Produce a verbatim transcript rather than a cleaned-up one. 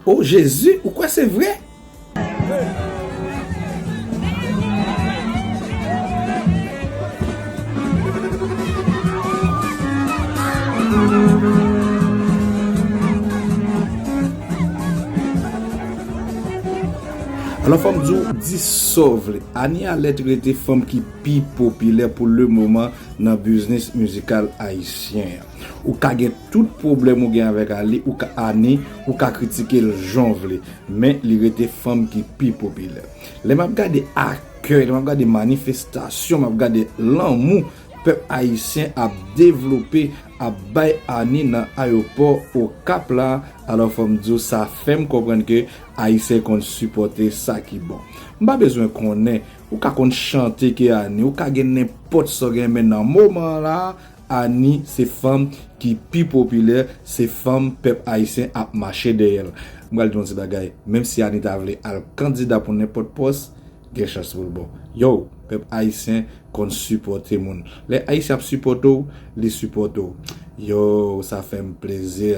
O Jezi, ou kwè se vre? Alò, fò m di w, di sa w vle. Anie Alerte rete fanm ki pi popilè pou le moman nan biznis mizikal ayisyen an. Ou ka gen tout pwoblèm ou gen avèk Ali, ou ka Anie, ou ka kritike l jan w vle, men li rete fanm ki pi popilè. Lè m ap gade akèy, lè m ap gade manifestasyon, m ap gade lanmou pèp ayisyen ap devlope, ap bay Anie nan ayewopò Okap la, alò fò m di w sa fè m konprann ke ayisyen konn sipòte sa ki bon. M pa bezwen konnen, ou ka konn chante ke Anie, ou ka gen nenpòt sa w gen, men nan moman an la, Anie se fanm ki pi popilè, se fanm pèp ayisyen ap mache dèyè l. M pral di w yon ti bagay, menm si Anie ta vle al kandida pou nenpòt pòs, gen chans pou l bon. Yo, pèp ayisyen konn sipòte moun. Lè ayisyen ap sipòte w, li sipòte w. Yo, sa fè m plezi.